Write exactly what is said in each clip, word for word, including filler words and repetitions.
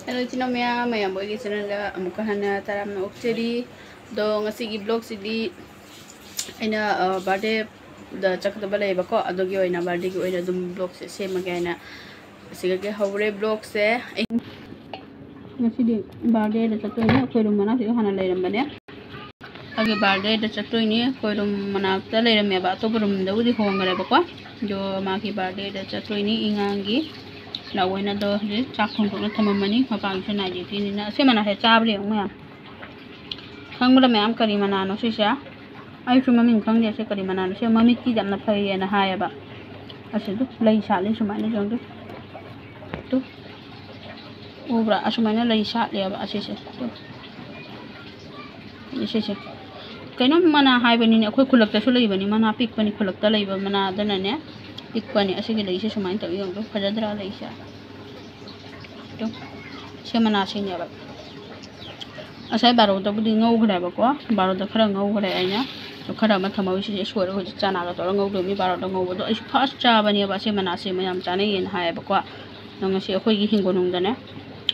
Hello, ꯏꯆꯤꯟ ꯏꯅꯥꯎ ꯃꯌꯥꯝ, ꯃꯌꯥꯝꯕ ꯑꯩꯒꯤ ꯆꯦꯅꯦꯜꯗ ꯑꯃꯨꯛꯀ ꯍꯟꯅ ꯇꯔꯥꯝꯅ ꯑꯣꯛꯆꯔꯤ꯫ ꯑꯗꯣ ꯉꯁꯤꯒꯤ ꯕ꯭ꯂꯣꯛꯁꯤꯗꯤ ꯑꯩꯅ, ꯑ, ꯕꯥꯔꯗꯦꯗ ꯆꯠꯀꯗꯕ ꯂꯩꯌꯦꯕꯀꯣ, ꯑꯗꯨꯒꯤ ꯑꯣꯏꯅ, ꯕꯥꯔꯗꯦꯒꯤ ꯑꯣꯏꯅ ꯑꯗꯨꯝ ꯕ꯭ꯂꯣꯛꯁꯦ ꯁꯦꯝꯃꯒꯦ ꯍꯥꯏꯅ ꯑꯁꯤꯗꯒꯤ ꯍꯧꯔꯦ ꯕ꯭ꯂꯣꯛꯁꯦ꯫ ꯑꯩ ꯉꯁꯤꯗꯤ ꯕꯥꯔꯗꯦꯗ ꯆꯠꯇꯣꯏꯅꯦ, ꯑꯩꯈꯣꯏ ꯔꯨꯝ ꯃꯅꯥꯛꯁꯤꯗ ꯍꯥꯟꯅ ꯂꯩꯔꯝꯕꯅꯦ꯫ ꯑꯩꯒꯤ ꯕꯥꯔꯗꯦꯗ ꯆꯠꯇꯣꯏꯅꯤ꯫ ꯑꯩꯈꯣꯏ ꯔꯨꯝ ꯃꯅꯥꯛꯇ ꯂꯩꯔꯝꯃꯦꯕ, ꯑꯇꯣꯞꯄ ꯔꯨꯝꯗꯕꯨꯗꯤ ꯍꯣꯡꯈ꯭ꯔꯦꯕꯀꯣ꯫ ꯑꯗꯣ ꯃꯥꯒꯤ ꯕꯥꯔꯗꯦꯗ ꯆꯠꯇꯣꯏꯅꯤ ꯏꯉꯥꯡꯒꯤ꯫ ꯂꯥꯛꯑꯣꯅ ꯑꯗꯣ ꯍꯧꯖꯤꯛ ꯆꯥꯛ ꯊꯣꯡꯗꯣꯛꯅ ꯊꯝꯃꯝꯃꯅꯤ꯫ ꯃꯄꯥꯟꯒꯤꯁꯨ ꯅꯥꯏꯠ ꯗ꯭ꯌꯨꯇꯤꯅꯤꯅ꯫ ꯑꯁꯤ ꯃꯅꯥꯁꯦ ꯆꯥꯕ꯭ꯔꯥ ꯌꯦꯡꯉꯨ ꯃꯌꯥꯝ꯫ ꯈꯪꯕ꯭ꯔꯥ ꯃꯌꯥꯝ ꯀꯔꯤ ꯃꯅꯥꯅꯣ ꯁꯤꯁꯦ? ꯑꯩꯁꯨ ꯃꯃꯤꯡ ꯈꯪꯗꯦ ꯁꯤ ꯀꯔꯤ ꯃꯅꯥꯅꯣ꯫ ꯁꯤ ꯃꯃꯤꯠꯀꯤꯗꯤ ꯌꯥꯝꯅ ꯐꯩꯌꯦꯅ ꯍꯥꯏꯌꯦꯕ꯫ ꯑꯁꯤꯗꯣ ꯂꯩ ꯁꯥꯠꯂꯤ ꯁꯨꯃꯥꯏꯅ ꯌꯦꯡꯗꯣ꯫ ꯇꯨ꯫ ꯎꯕ꯭ꯔꯥ? ꯑꯁꯨꯃꯥꯏꯅ ꯂꯩ ꯁꯥꯠꯂꯦꯕ ꯑꯁꯤꯁꯦ꯫ ꯇꯨ꯫ ꯁꯤꯁꯦ꯫ ꯀꯩꯅꯣꯝ ꯃꯅꯥ ꯍꯥꯏꯕꯅꯤꯅꯦ, ꯑꯩꯈꯣꯏ ꯈꯨꯜꯂꯛꯇꯁꯨ ꯂꯩꯕꯅꯤ, ꯃꯅꯥ ꯄꯤꯛꯄꯅꯤ, ꯈꯨꯜꯂꯛꯇ ꯂꯩꯕ ꯃꯅꯥꯗꯅꯅꯦ ꯄꯤꯛꯄꯅꯤ꯫ ꯑꯁꯤꯒꯤ ꯂꯩꯁꯦ ꯁꯨꯃꯥꯏꯅ ꯇꯧꯋꯤ ꯌꯦꯡꯉꯨ꯫ ꯐꯖꯗ꯭ꯔꯥ ꯂꯩꯁꯦ? ꯇꯨ꯫ ꯁꯤ ꯃꯅꯥꯁꯤꯅꯦꯕ꯫ ꯉꯁꯥꯏ ꯕꯥꯔꯣꯗꯕꯨꯗꯤ ꯉꯧꯈ꯭ꯔꯦꯕꯀꯣ, ꯕꯥꯔꯣꯗ ꯈꯔ ꯉꯧꯈ꯭ꯔꯦ ꯑꯩꯅ꯫ ꯑꯗꯣ ꯈꯔ ꯑꯃ ꯊꯝꯍꯧꯔꯤ, ꯁꯤꯁꯦ ꯁꯣꯏꯔꯒ ꯍꯧꯖꯤꯛ ꯆꯅꯥꯒ ꯇꯧꯔꯒ ꯉꯧꯗꯣꯏꯅꯤ꯫ ꯕꯥꯔꯣꯗ ꯉꯧꯕꯗꯣ ꯑꯩꯁꯨ ꯐꯥꯔꯁ ꯆꯥꯕꯅꯦꯕ꯫ ꯑꯁꯤ ꯃꯅꯥꯁꯦ ꯃꯌꯥꯝ ꯆꯥꯅꯩꯌꯦꯅ ꯍꯥꯏꯌꯦꯕꯀꯣ꯫ ꯑꯗꯣ ꯉꯁꯤ ꯑꯩꯈꯣꯏꯒꯤ ꯍꯤꯡꯒꯣꯜꯅꯨꯡꯗꯅꯦ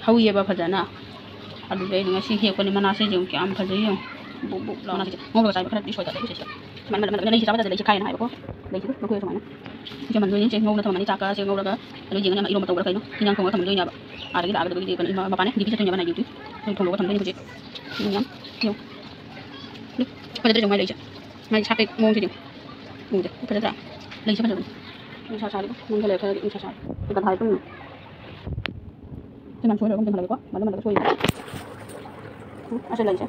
ꯍꯧꯏꯌꯦꯕ ꯐꯖꯅ꯫ ꯑꯗꯨꯗ ꯑꯩꯅ ꯉꯁꯤ ꯍꯦꯛꯄꯅꯦ꯫ ꯃꯅꯥꯁꯦ ꯌꯦꯡꯉꯨ ꯀꯌꯥꯝ ꯐꯖꯩ ꯌꯦꯡꯉꯨ꯫ ꯕꯨꯛ ꯕꯨꯛ ꯂꯥꯎꯅ ꯁꯤꯁꯦ ꯉꯧꯔꯒ ꯆꯥꯏꯕ ꯈꯔꯗꯤ ꯁꯣꯏꯗ ꯂꯩ ꯁꯤꯁꯦ꯫ ꯁꯨꯃꯥꯏꯅ ꯃꯅꯝ ꯃꯅꯝ ꯂꯩꯁꯦ ꯆꯥꯕ ꯌꯥꯗꯦ, ꯂꯩꯁꯦ ꯈꯥꯏꯌꯦꯅ ꯍꯥꯏꯕꯀꯣ꯫ ꯂꯩꯁꯤꯕꯨ ꯂꯧꯊꯣꯛꯑꯦ ꯁꯨꯃꯥꯏꯅ꯫ ꯁꯤꯁꯦ ꯃꯟꯗꯣꯏꯅꯦ꯫ ꯁꯦ ꯉꯧꯔꯒ ꯊꯝꯃꯝꯃꯅꯤ꯫ ꯆꯥꯛꯀ ꯁꯦ ꯉꯧꯔꯒ ꯑꯗꯨ ꯌꯦꯡꯉꯅꯤ ꯑꯃ ꯏꯔꯣꯝꯕ ꯇꯧꯕ꯭ꯔꯥ ꯀꯩꯅꯣ꯫ ꯏꯟꯖꯥꯡ ꯊꯣꯡꯉꯒ ꯊꯝꯃꯝꯗꯣꯏꯅꯦꯕ꯫ ꯑꯥꯗꯒꯤ ꯂꯥꯛꯑꯒꯗꯕꯒꯤꯗꯤ ꯀꯩꯅꯣ ꯏꯃꯥ ꯃꯄꯥꯅꯦ ꯗ꯭ꯌꯨꯇꯤ ꯆꯠꯇꯣꯏꯅꯦꯕ ꯅꯥꯏꯠ ꯗ꯭ꯌꯨꯇꯤ꯫ ꯑꯗꯨ ꯊꯣꯡꯗꯣꯛꯑꯒ ꯊꯝꯗꯣꯏꯅꯦ ꯍꯧꯖꯤꯛ꯫ ꯌꯦꯡꯉꯨ ꯌꯥꯝ꯫ ꯌꯦꯡꯉꯨ꯫ ꯐꯖꯗ꯭ꯔꯥ ꯌꯦꯡꯉꯨ ꯃꯥꯏ ꯂꯩꯁꯦ꯫ ꯃꯥꯏ ꯁꯥꯄꯦꯛ ꯃꯑꯣꯡꯁꯤꯗꯤ꯫ ꯎꯗꯦ꯫ ꯐꯖꯗ꯭ꯔꯥ? ꯂꯩꯁꯦ ꯐꯖꯕꯅꯤ꯫ ꯅꯨꯡꯁꯥ ꯁꯥꯔꯤꯕ ꯃꯅꯨꯡꯗ ꯂꯩꯔꯦ ꯈꯔꯗꯤ ꯅꯨꯡꯁꯥ ꯁꯥꯔꯤ꯫ ꯀꯗꯥꯏ ꯇꯨꯝꯃꯤ? ꯁꯤ ꯃꯌꯥꯝ ꯁꯣꯏꯔꯒ ꯑꯃꯨꯛ ꯆꯤꯡꯈꯠꯂꯒꯦꯀꯣ꯫ ꯃꯜꯂ ꯃꯜꯂꯒ ꯁꯣꯏꯔꯤꯕ꯫ ꯎꯝ, ꯑꯁꯤ ꯂꯩꯁꯦ꯫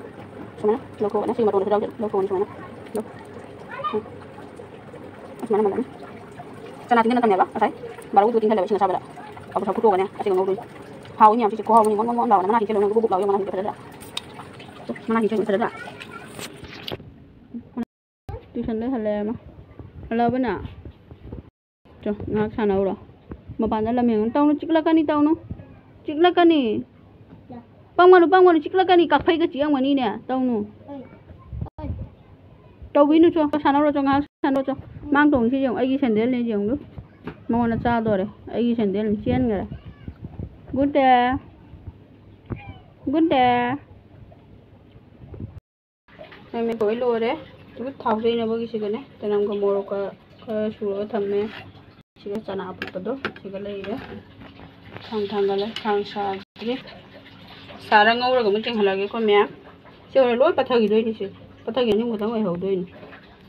ꯁꯨꯃꯥꯏꯅ ꯂꯧꯊꯣꯛꯑꯒꯅꯦ꯫ ꯁꯤꯒꯤ ꯃꯇꯣꯟꯁꯤꯗ ꯂꯧꯊꯣꯛꯑꯅꯤ ꯁꯨꯃꯥꯏꯅ꯫ ꯂꯧ-, ꯎꯝ꯫ ꯑꯁꯨꯃꯥꯏꯅ ꯃꯜꯂꯅꯤ꯫ ꯆꯅꯥ ꯇꯤꯡꯉ ꯊꯝꯃꯦꯕ ꯉꯁꯥꯏ꯫ ꯕꯥꯔꯣ ꯋꯤꯛꯇꯨ ꯇꯤꯡꯍꯜꯂꯦꯕ ꯏꯁꯤꯡ ꯑꯁꯥꯕꯗ꯫ ꯑꯕꯨ ꯁꯥ ꯐꯨꯠꯇꯣꯛꯑꯒꯅꯦ ꯑꯁꯤꯒ ꯉꯧꯗꯣꯏꯅꯤ꯫ ꯍꯥꯎꯋꯤ ꯃꯌꯥꯝ ꯁꯤꯁꯦ꯫ ꯈꯨꯍꯥꯎ ꯑꯃꯅꯤ꯫ ꯃꯣꯟ ꯃꯣꯟ ꯃꯣꯟ ꯂꯥꯎꯔꯒ ꯃꯅꯥ ꯁꯤꯡꯁꯦ ꯂꯣꯏꯅ ꯕꯨꯛ ꯕꯨꯛ ꯂꯥꯎꯔꯒ ꯃꯅꯥ ꯁꯤꯡꯁꯦ ꯐꯖꯗ꯭ꯔꯥ? ꯃꯅꯥ ꯁꯤꯡꯁꯦ ꯐꯖꯗ꯭ꯔꯥ? ꯇ꯭ꯌꯨꯁꯟꯗꯩ ꯍꯜꯂꯛꯑꯦ ꯑꯃ꯫ ꯍꯜꯂꯛꯑꯕ ꯅꯪ? ꯆꯣ, ꯉꯥꯏꯍꯥꯛ ꯁꯥꯟꯅꯧꯔꯣ꯫ ꯃꯄꯥꯟꯗ ꯂꯝ ꯌꯦꯡꯉꯨ꯫ ꯇꯧꯅꯨ, ꯆꯤꯛꯂꯛꯀꯅꯤ, ꯇꯧꯅꯨ꯫ ꯆꯤꯛꯂꯛꯀꯅꯤ꯫ ꯄꯪꯒꯅꯨ, ꯄꯪꯒꯅꯨ, ꯆꯤꯛꯂꯛꯀꯅꯤ꯫ ꯀꯛꯐꯩꯒ ꯆꯤꯛꯑꯝꯒꯅꯤꯅꯦ꯫ ꯇꯧꯅꯨ꯫ ꯇꯧꯕꯤꯅꯨ, ꯆꯣ꯫ ꯁꯥꯟꯅꯧꯔꯣ, ꯆꯣ, ꯉꯥꯏꯍꯥꯛ ꯁꯥꯟꯅꯧꯔꯣ, ꯆꯣ꯫ ꯃꯥꯡ ꯇꯣꯡꯉꯤꯁꯤ ꯌꯦꯡꯉꯨ꯫ ꯑꯩꯒꯤ ꯁꯦꯟꯗꯦꯜꯅꯦ, ꯌꯦꯡꯉꯨ꯫ ꯃꯉꯣꯟꯗ ꯆꯥꯗꯣꯔꯦ꯫ ꯑꯩꯒꯤ ꯁꯦꯟꯗꯦꯜꯅꯤ꯫ ꯆꯦꯟꯈꯔꯦ꯫ ꯒꯨꯠꯇꯦ꯫ ꯒꯨꯟꯗꯦ꯫ ꯃꯦꯃꯤ ꯂꯣꯏ ꯂꯣꯏꯔꯦ꯫ ꯑꯗꯨꯒ ꯊꯥꯎ ꯌꯩꯅꯕꯒꯤꯁꯤꯒꯅꯦ, ꯆꯅꯝꯒ ꯃꯣꯔꯣꯛꯀ ꯈꯔ ꯁꯨꯔꯒ ꯊꯝꯃꯦ꯫ ꯁꯤꯒ ꯆꯅꯥ ꯑꯐꯨꯠꯄꯗꯣ ꯁꯤꯒ ꯂꯩꯔꯦ꯫ ꯈꯥꯡ ꯊꯥꯡꯒꯠꯂꯦ, ꯈꯥꯡ ꯁꯥꯗ꯭ꯔꯤ꯫ ꯁꯥꯔ ꯉꯧꯔꯒ ꯑꯃꯨꯛ ꯆꯤꯡꯍꯜꯂꯒꯦꯀꯣ ꯃꯌꯥꯝ꯫ ꯁꯤ ꯍꯣꯔꯦꯟ ꯂꯣꯏ ꯄꯠꯊꯈꯤꯗꯣꯏꯅꯤ꯫ ꯁꯤ ꯄꯠꯊꯈꯤꯕ ꯑꯅꯤꯃꯨꯛꯇꯪ ꯑꯣꯏꯍꯧꯗꯣꯏꯅꯤ꯫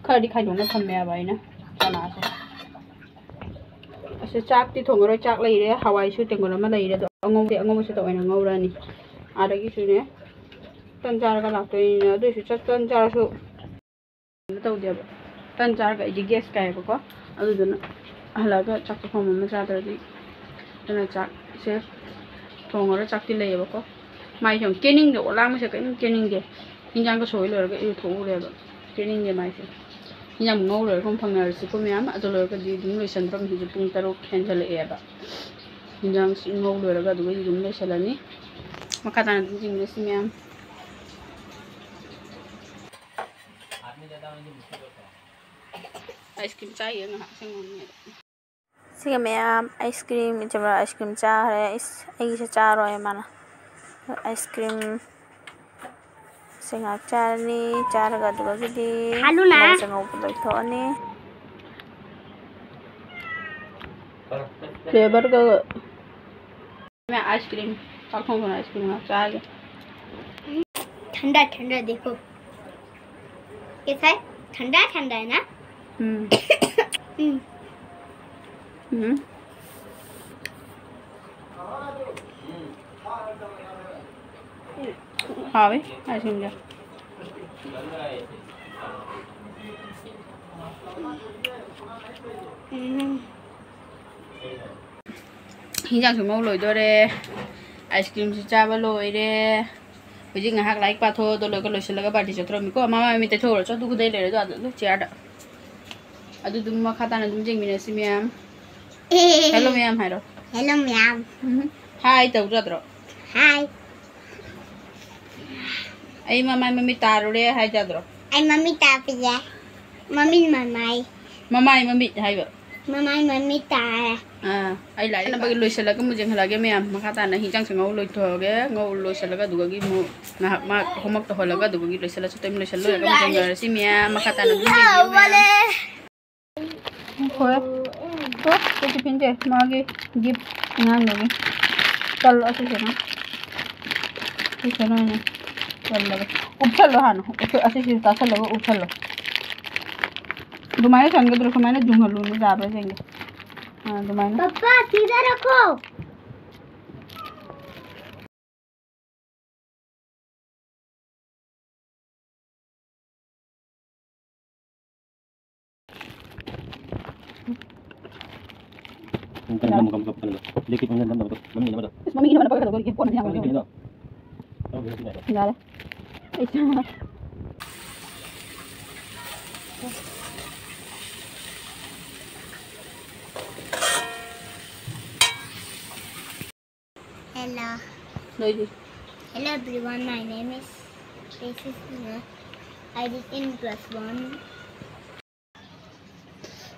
ꯈꯔꯗꯤ ꯈꯥꯏꯗꯣꯛꯅ ꯊꯝꯃꯦꯕ ꯑꯩꯅ ꯆꯅꯥꯁꯦ꯫ ꯑꯁꯤ ꯆꯥꯛꯇꯤ ꯊꯣꯡꯉꯔꯣꯏ, ꯆꯥꯛ ꯂꯩꯔꯦ, ꯍꯋꯥꯏꯁꯨ ꯇꯦꯡꯀꯣꯠ ꯑꯃ ꯂꯩꯔꯦ, ꯑꯗꯣ ꯑꯉꯧꯕꯗꯤ ꯑꯉꯧꯕꯁꯤꯗ ꯑꯣꯏꯅ ꯉꯧꯔꯅꯤ꯫ ꯑꯥꯗꯒꯤꯁꯨꯅꯦ ꯇꯟ ꯆꯥꯔꯒ ꯂꯥꯛꯇꯣꯏꯅꯤꯅ, ꯑꯗꯨꯏꯁꯨ ꯆꯥꯛ ꯇꯟ ꯆꯥꯔꯁꯨ ꯀꯩꯅꯣ ꯇꯧꯗꯦꯕ꯫ ꯇꯟ ꯆꯥꯔꯒ ꯑꯩꯗꯤ ꯒ꯭ꯌꯥꯁ ꯀꯥꯏꯌꯦꯕꯀꯣ, ꯑꯗꯨꯗꯨꯅ ꯍꯜꯂꯛꯑꯒ ꯆꯥꯛ ꯆꯥꯛꯐꯝ ꯑꯃ ꯆꯥꯗ꯭ꯔꯗꯤ꯫ ꯑꯗꯨꯅ ꯆꯥꯛꯁꯦ ꯊꯣꯡꯉꯔꯣꯏ, ꯆꯥꯛꯇꯤ ꯂꯩꯌꯦꯕꯀꯣ꯫ ꯃꯥꯏꯁꯦ ꯌꯥꯝ ꯀꯦꯅꯤꯡꯗꯦ, ꯑꯣ ꯂꯥꯡꯕꯁꯦ ꯀꯔꯤꯝ ꯀꯦꯅꯤꯡꯗꯦ꯫ ꯍꯤꯟꯖꯥꯡꯒ ꯁꯣꯏ ꯂꯣꯏꯔꯒ ꯏꯔꯨꯊꯣꯛꯎꯔꯦꯕ꯫ ꯀꯦꯅꯤꯡꯗꯦ ꯃꯥꯏꯁꯦ꯫ ꯍꯤꯟꯖꯥꯡ ꯉꯧ ꯂꯣꯏꯔꯒ ꯑꯃꯨꯛ ꯐꯪꯅꯔꯁꯤꯀꯣ ꯃꯌꯥꯝ꯫ ꯑꯗꯨ ꯂꯣꯏꯔꯒꯗꯤ ꯑꯗꯨꯝ ꯂꯣꯏꯁꯟꯗ꯭ꯔꯣ, ꯍꯧꯖꯤꯛ ꯄꯨꯡ ꯇꯔꯨꯛ ꯍꯦꯟꯖꯜꯂꯛꯑꯦꯕ꯫ ꯍꯤꯟꯖꯥꯡꯁꯤ ꯉꯧ ꯂꯣꯏꯔꯒ ꯑꯗꯨꯒ ꯑꯗꯨꯝ ꯂꯣꯏꯁꯜꯂꯅꯤ꯫ ꯃꯈꯥ ꯇꯥꯅ ꯑꯗꯨꯝ ꯌꯦꯡꯃꯤꯟꯅꯁꯤ ꯃꯌꯥꯝ꯫ ꯑꯥꯏꯁ ꯀ꯭ꯔꯤꯝ ꯆꯥꯏꯌꯦ ꯉꯥꯏꯍꯥꯛ ꯁꯪꯉꯝꯃꯦ꯫ ꯁꯤꯒ ꯃꯌꯥꯝ ꯑꯥꯏꯁ ꯀ꯭ꯔꯤꯝ, ꯏꯆꯦꯕ ꯑꯥꯏꯁ ꯀ꯭ꯔꯤꯝ ꯆꯥꯈ꯭ꯔꯦ꯫ ꯏꯁ, ꯑꯩꯒꯤꯁꯦ ꯆꯥꯔꯣꯏ ꯃꯥꯅ꯫ ꯑꯥꯏꯁ ꯀ꯭ꯔꯤꯝ ꯁꯤ ꯉꯥꯏꯍꯥꯛ ꯆꯥꯔꯅꯤ꯫ ꯆꯥꯔꯒ ꯑꯗꯨꯒꯗꯤ ꯍꯜꯂꯨꯅ꯫ ꯃꯔꯣꯛ ꯆꯪꯍꯧꯕ ꯂꯣꯏꯊꯣꯛꯑꯅꯤ꯫ ꯐ꯭ꯂꯦꯕꯔꯒ ꯑꯥꯏꯁ ꯀ꯭ꯔꯤꯝ, ꯄꯥꯛꯊꯣꯡ ꯊꯣꯡꯅ ꯑꯥꯏꯁ ꯀ꯭ꯔꯤꯝ ꯉꯥꯏꯍꯥꯛ ꯆꯥꯒꯦ꯫ ठंडा ठंडा देखो। कैसा है? ठंडा ठंडा है ना? हम्म। हम्म। हम्म। हाँ भाई, ऐसे हो गया। हम्म। ꯍꯤꯟꯖꯥꯡꯁꯨ ꯉꯧ ꯂꯣꯏꯗꯣꯔꯦ꯫ ꯑꯥꯏꯁ ꯀ꯭ꯔꯤꯝꯁꯨ ꯆꯥꯕ ꯂꯣꯏꯔꯦ꯫ ꯍꯧꯖꯤꯛ ꯉꯥꯏꯍꯥꯛ ꯂꯥꯏꯔꯤꯛ ꯄꯥꯊꯣꯛꯑꯣ, ꯑꯗꯣ ꯂꯣꯏꯔꯒ ꯂꯣꯏꯁꯤꯜꯂꯒ ꯕꯥꯔꯗꯤ ꯆꯠꯊꯣꯔꯝꯃꯤꯀꯣ꯫ ꯃꯃꯥꯏ ꯃꯃꯤꯠ ꯇꯩꯊꯣꯛꯎꯔꯣ ꯆꯣ, ꯑꯗꯨ ꯈꯨꯗꯩ ꯂꯩꯔꯦ ꯑꯗꯣ, ꯑꯗꯨ ꯆꯤꯌꯔꯗ꯫ ꯑꯗꯨ ꯑꯗꯨꯝ ꯃꯈꯥ ꯇꯥꯅ ꯑꯗꯨꯝ ꯌꯦꯡꯃꯤꯟꯅꯁꯤ ꯃꯌꯥꯝ꯫ ꯍꯦꯜꯂꯣ ꯃꯌꯥꯝ ꯍꯥꯏꯔꯣ꯫ ꯍꯦꯜꯂꯣ ꯃꯌꯥꯝ꯫ ꯎꯝ꯫ ꯍꯥꯏ ꯇꯧ ꯌꯥꯗ꯭ꯔꯣ? ꯍꯥꯏ꯫ ꯑꯩ ꯃꯃꯥꯏ ꯃꯃꯤꯠ ꯇꯥꯔꯨꯔꯦ ꯍꯥꯏ ꯌꯥꯗ꯭ꯔꯣ? ꯑꯩ ꯃꯃꯤꯠ ꯇꯥꯕꯤꯔꯦ꯫ ꯃꯃꯤꯠ ꯃꯃꯥꯏ꯫ ꯃꯃꯥꯏ ꯃꯃꯤꯠ ꯍꯥꯏꯕ꯫ ꯃꯃꯥꯏ ꯃꯃꯤꯠ ꯇꯥꯔꯦ꯫ ꯑꯥ, ꯑꯩ ꯂꯥꯏꯔꯤꯛ ꯅꯝꯕꯒꯤ ꯂꯣꯏꯁꯤꯜꯂꯒ ꯑꯃꯨꯛ ꯌꯦꯡꯍꯜꯂꯛꯑꯒꯦ ꯃꯌꯥꯝ꯫ ꯃꯈꯥ ꯇꯥꯅ ꯍꯤꯟꯖꯥꯡꯁꯦ ꯉꯧ ꯂꯣꯏꯊꯣꯛꯑꯒꯦ꯫ ꯉꯧ ꯂꯣꯏꯁꯤꯜꯂꯒ ꯑꯗꯨꯒꯒꯤ ꯑꯃꯨꯛ ꯉꯥꯏꯍꯥꯛ ꯃꯥ homework ꯇꯧꯍꯜꯂꯒ ꯑꯗꯨꯒꯒꯤ ꯂꯣꯏꯁꯤꯜꯂꯁꯨ ꯇꯞꯅ ꯂꯣꯏꯁꯤꯜꯂ ꯂꯣꯏꯔꯒ ꯑꯃꯨꯛ ꯌꯦꯡꯅꯔꯁꯤ ꯃꯌꯥꯝ꯫ ꯃꯈꯥ ꯇꯥꯅ ꯑꯗꯨꯝ ꯌꯦꯡꯕꯤꯌꯨ ꯃꯌꯥꯝ꯫ ꯍꯣꯏ꯫ ꯇꯣ, ꯁꯤ ꯇꯤꯐꯤꯟꯁꯦ ꯃꯥꯒꯤ gift ꯑꯉꯥꯡꯗꯨꯒꯤ꯫ ꯆꯜꯂꯣ ꯑꯁꯤꯁꯤꯅ꯫ ꯁꯤꯁꯤꯅ ꯑꯣꯏꯅ ꯆꯜꯂꯒ꯫ ꯎꯞꯁꯜꯂꯣ ꯍꯥꯟꯅ꯫ ꯎꯞꯁ-, ꯑꯁꯤꯁꯤ ꯇꯥꯁꯜꯂꯒ ꯎꯞꯁꯜꯂꯣ꯫ ꯑꯗꯨꯃꯥꯏꯅ ꯆꯟꯒꯗ꯭ꯔꯣ? ꯁꯨꯃꯥꯏꯅ ꯌꯨꯡꯍꯜꯂꯨꯅꯦ, ꯌꯥꯕ꯭ꯔꯥ ꯌꯦꯡꯒꯦ꯫ ꯑꯥ, ꯑꯗꯨꯃꯥꯏꯅ꯫ पप्पा, सीधा रखो। ꯅꯪ ꯀꯩꯅꯣ ꯅꯝꯃꯨ, ꯀꯝ-, ꯀꯝ-, ꯀꯩꯅꯣꯗꯣ, ꯕ꯭ꯂꯦꯛꯀꯤ ꯄꯪꯅꯝ ꯅꯝꯅꯕꯗꯣ, ꯃꯃꯤꯡ ꯏꯅꯕꯗꯣ꯫ ꯏꯁ, ꯃꯃꯤꯡ ꯏꯅꯕ ꯅꯝꯕ ꯀꯩꯗꯧꯗꯣꯏꯅꯣ? ꯀꯣꯟꯅ ꯅꯤꯡꯁꯤꯡꯉꯛꯑꯣ꯫ ꯀꯩꯅꯣ? ꯌꯥꯔꯦ꯫ Hello. ꯂꯣꯏꯗ꯭ꯔꯤ꯫ Hello everyone, my name is Princess Nina. I read in class one.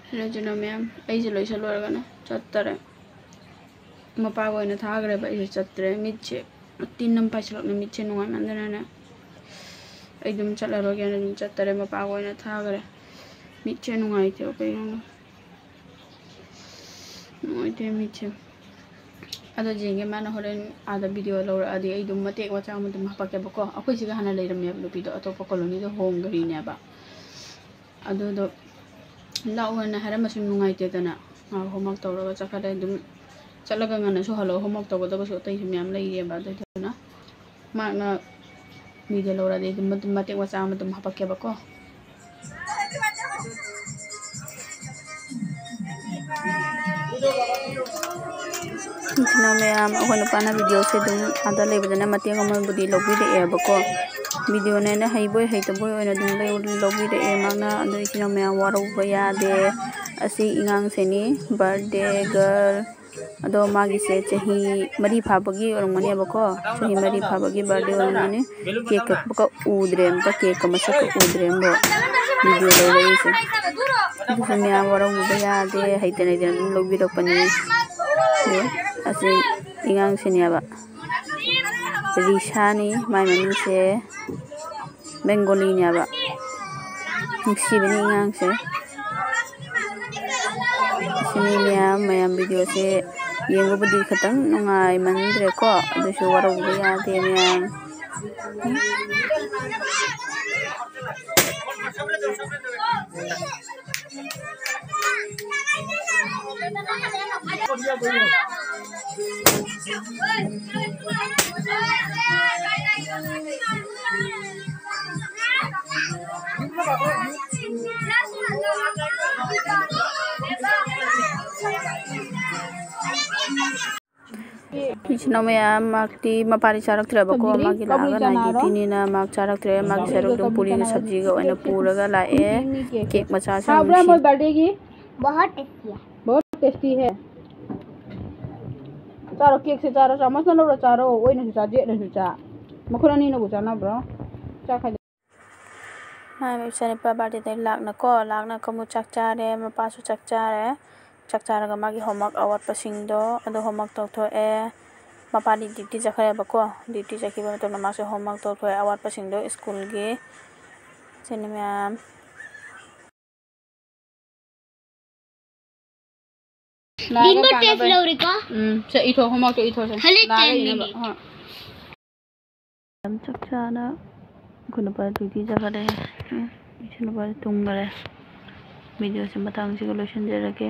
Hello ꯏꯆꯤꯟ ꯏꯅꯥꯎ ꯃꯌꯥꯝ, ꯑꯩꯁꯦ ꯂꯣꯏꯁꯜ ꯂꯣꯏꯔꯒꯅꯦ ꯆꯠꯇꯔꯦ꯫ ꯃꯄꯥꯒ ꯑꯣꯏꯅ ꯊꯥꯈ꯭ꯔꯦꯕ, ꯑꯩꯁꯦ ꯆꯠꯇ꯭ꯔꯦ꯫ ꯃꯤꯠꯁꯦ ꯇꯤꯟ ꯑꯃ ꯄꯥꯏꯁꯤꯜꯂꯛꯅ ꯃꯤꯠꯁꯦ ꯅꯨꯡꯉꯥꯏꯃꯟꯗꯅꯅꯦ ꯑꯩ ꯑꯗꯨꯝ ꯆꯠꯂꯔꯣꯏꯒꯦꯅ ꯑꯗꯨꯝ ꯆꯠꯇꯔꯦ꯫ ꯃꯄꯥꯒ ꯑꯣꯏꯅ ꯊꯥꯈ꯭ꯔꯦ꯫ ꯃꯤꯠꯁꯦ ꯅꯨꯡꯉꯥꯏꯇꯦꯕ ꯀꯩꯅꯣ ꯈꯪꯗꯦ꯫ ꯅꯨꯡꯉꯥꯏꯇꯦ ꯃꯤꯠꯁꯦ꯫ ꯑꯗꯣ ꯌꯦꯡꯒꯦ, ꯃꯥꯅ ꯍꯣꯔꯦꯟ ꯑꯥꯗ video ꯂꯧꯔꯛꯑꯗꯤ ꯑꯩ ꯑꯗꯨꯝ ꯃꯇꯦꯛ ꯃꯆꯥ ꯑꯃ ꯑꯗꯨꯝ ꯍꯥꯄꯛꯀꯦꯕꯀꯣ꯫ ꯑꯩꯈꯣꯏ ꯁꯤꯒ ꯍꯥꯟꯅ ꯂꯩꯔꯝꯃꯦꯕ ꯅꯨꯄꯤꯗꯣ, ꯑꯇꯣꯞꯄ colonyꯗ ꯍꯣꯡꯈ꯭ꯔꯤꯅꯦꯕ꯫ ꯑꯗꯨꯗꯣ ꯂꯥꯛꯑꯣꯅ ꯍꯥꯏꯔꯝꯕꯁꯨ ꯅꯨꯡꯉꯥꯏꯇꯦꯗꯅ꯫ ꯃꯥ homework ꯇꯧꯔꯒ ꯆꯠꯈ꯭ꯔꯦ꯫ ꯑꯗꯨꯝ ꯆꯠꯂꯒ ꯉꯟꯅꯁꯨ ꯍꯜꯂꯛꯑꯣ, homework ꯇꯧꯒꯗꯕꯁꯨ ꯑꯇꯩꯁꯨ ꯃꯌꯥꯝ ꯂꯩꯔꯤꯑꯕ꯫ ꯑꯗꯨꯗꯨꯅ ꯃꯥꯅ video ꯂꯧꯔꯗꯤ ꯑꯗꯨꯝ ꯃꯇꯦꯛ ꯃꯆꯥ ꯑꯃ ꯑꯗꯨꯝ ꯍꯥꯄꯛꯀꯦꯕꯀꯣ꯫ ꯏꯆꯤꯟ ꯏꯅꯥꯎ ꯃꯌꯥꯝ, ꯑꯩꯈꯣꯏ ꯅꯨꯄꯥꯅ videoꯁꯦ ꯑꯗꯨꯝ ꯑꯥꯗ ꯂꯩꯕꯗꯅ ꯃꯇꯦꯛ ꯑꯃꯕꯨꯗꯤ ꯂꯧꯕꯤꯔꯛꯑꯦꯕꯀꯣ꯫ Videoꯅꯦꯅ ꯍꯩꯕꯣꯏ ꯍꯩꯇꯕꯣꯏ ꯑꯣꯏꯅ ꯑꯗꯨꯝ ꯂꯧ-, ꯂꯧꯕꯤꯔꯛꯑꯦ ꯃꯥꯅ꯫ ꯑꯗꯣ ꯏꯆꯤꯟ ꯏꯅꯥꯎ ꯃꯌꯥꯝ, ꯋꯥꯔꯧꯕ ꯌꯥꯗꯦ꯫ ꯑꯁꯤ ꯑꯉꯥꯡꯁꯤꯅꯤ, birthday girl꯫ ꯑꯗꯣ ꯃꯥꯒꯤꯁꯦ ꯆꯍꯤ ꯃꯔꯤ ꯐꯥꯕꯒꯤ ꯑꯣꯏꯔꯝꯒꯅꯦꯕꯀꯣ꯫ ꯆꯍꯤ ꯃꯔꯤ ꯐꯥꯕꯒꯤ birthday ꯑꯣꯏꯔꯝꯒꯅꯤ꯫ Cake ꯀꯛꯄꯒ ꯎꯗ꯭ꯔꯦ ꯑꯝꯇ, cakeꯀ ꯃꯁꯛꯀ ꯎꯗ꯭ꯔꯦ ꯑꯝꯕꯣ꯫ ꯚꯤꯗꯤꯑꯣ ꯂꯧꯔꯛꯏꯁꯦ꯫ ꯑꯗꯨꯁꯨ ꯃꯌꯥꯝ ꯋꯥꯔꯧꯕꯤꯕ ꯌꯥꯗꯦ, ꯍꯩꯇꯅ ꯍꯩꯇꯅ ꯑꯗꯨꯝ ꯂꯧꯕꯤꯔꯛꯄꯅꯤ꯫ ꯑꯗꯣ ꯑꯁꯤ ꯏꯉꯥꯡꯁꯤꯅꯦꯕ, ꯔꯤꯁꯥꯅꯤ ꯃꯥꯏ ꯃꯃꯤꯡꯁꯦ, ꯕꯦꯡꯒꯣꯂꯤꯅꯦꯕ꯫ ꯅꯨꯡꯁꯤꯕꯅꯤ ꯑꯉꯥꯡꯁꯦ꯫ ꯑꯁꯤꯅꯤ ꯃꯌꯥꯝ, ꯃꯌꯥꯝ ꯚꯤꯗꯤꯑꯣꯁꯦ ꯌꯦꯡꯕꯕꯨꯗꯤ ꯈꯤꯇꯪ ꯅꯨꯡꯉꯥꯏꯃꯟꯗ꯭ꯔꯦꯀꯣ, ꯑꯗꯨꯁꯨ ꯋꯥꯔꯧꯕꯤꯕ ꯌꯥꯗꯦ ꯃꯌꯥꯝ꯫ ꯏꯆꯤꯟ ꯏꯅꯥꯎ ꯃꯌꯥꯝ, ꯃꯥꯛꯇꯤ ꯃꯄꯥꯗꯤ ꯆꯥꯔꯛꯇ꯭ꯔꯦꯕꯀꯣ, ꯁꯕꯖꯤꯗꯤ ꯃꯥꯒꯤ ꯀꯕꯨꯏ ꯂꯥꯛꯑꯒ ꯆꯅꯥꯔꯣ? ꯅꯥꯏꯠ ꯗ꯭ꯌꯨꯇꯤꯅꯤꯅ ꯃꯥꯛ ꯆꯥꯔꯛꯇ꯭ꯔꯦ꯫ ꯃꯥꯒꯤ ꯁꯔꯨꯛ ꯑꯗꯨꯝ ꯄꯨꯔꯤꯒ ꯁꯕꯖꯤꯒ ꯑꯣꯏꯅ ꯄꯨꯔꯒ ꯂꯥꯛꯑꯦ꯫ ꯀꯦꯛ ꯃꯆꯥꯁꯨ ꯑꯃꯨꯛ ꯍꯥꯎꯕ꯭ꯔꯥ ꯁꯤ- ꯃꯣꯏ ꯕꯥꯔꯗꯦꯒꯤ? बहुत टेस्टी है। बहुत टेस्टी है। ꯆꯥꯔꯣ, ꯀꯦꯛꯁꯦ ꯆꯥꯔꯣ, ꯆꯥꯃꯁꯅ ꯂꯧꯔ ꯆꯥꯔꯣ, ꯑꯣꯏꯅꯁꯨ ꯆꯥ, ꯌꯦꯠꯅꯁꯨ ꯆꯥ꯫ ꯃꯈꯨꯠ ꯑꯅꯤꯅꯕꯨ ꯆꯥꯅꯕ꯭ꯔꯣ? ꯆꯥ ꯈꯥꯏꯗꯣꯛ- ꯃꯥꯏ ꯃꯆꯥꯅꯨꯄꯥ ꯕꯥꯔꯗꯦꯗ ꯂꯥꯛꯅꯀꯣ, ꯂꯥꯛꯅ ꯀꯃꯨ ꯆꯥꯛ ꯆꯥꯔꯦ, ꯃꯄꯥꯁꯨ ꯆꯥꯛ ꯆꯥꯔꯦ꯫ ꯆꯥꯛ ꯆꯥꯔꯒ ꯃꯥꯒꯤ ꯍꯣꯝꯋꯥꯔꯛ ꯑꯋꯥꯠꯄꯁꯤꯡꯗꯣ ꯑꯗꯣ ꯍꯣꯝꯋꯥꯔꯛ ꯇꯧꯊꯣꯛꯑꯦ꯫ ꯃꯄꯥꯗꯤ ꯗ꯭ꯌꯨꯇꯤ ꯆꯠꯈ꯭ꯔꯦꯕꯀꯣ, ꯗ꯭ꯌꯨꯇꯤ ꯆꯠꯈꯤꯕ ꯃꯇꯝꯗ ꯃꯥꯁꯨ ꯍꯣꯝꯋꯥꯔꯛ ꯇꯧꯊꯣꯛꯑꯦ, ꯑꯋꯥꯠꯄꯁꯤꯡꯗꯣ ꯁ꯭ꯀꯨꯜꯒꯤ꯫ ꯁꯤꯅꯤ ꯃꯌꯥꯝ꯫ ꯂꯥꯛꯑꯒ ꯗꯤꯟꯕꯨ ꯇꯦꯁ ꯀꯥꯟꯅꯕ꯫ ꯂꯧꯔꯤꯀꯣ? ꯎꯝ, ꯁꯦ ꯏꯊꯣꯛ, ꯍꯣꯝꯋꯥꯔꯛꯇꯣ ꯏꯊꯣꯛꯁꯦ꯫ ꯍꯂꯦ ꯂꯥꯛꯑꯒ ꯇꯦꯟ ꯏꯅꯕ꯫ ꯃꯤꯅꯤꯠ꯫ ꯍꯣꯏ꯫ ꯌꯥꯝ ꯆꯞ ꯆꯥꯅ ꯑꯩꯈꯣꯏ ꯅꯨꯄꯥ ꯗ꯭ꯌꯨꯇꯤ ꯆꯠꯈꯔꯦ꯫ ꯎꯝ, ꯏꯆꯦ ꯅꯨꯄꯥꯁꯦ ꯇꯨꯝꯈꯔꯦ꯫ ꯚꯤꯗꯤꯑꯣꯁꯦ ꯃꯇꯥꯡꯁꯤꯒ ꯂꯣꯏꯁꯤꯟꯖꯔꯒꯦ꯫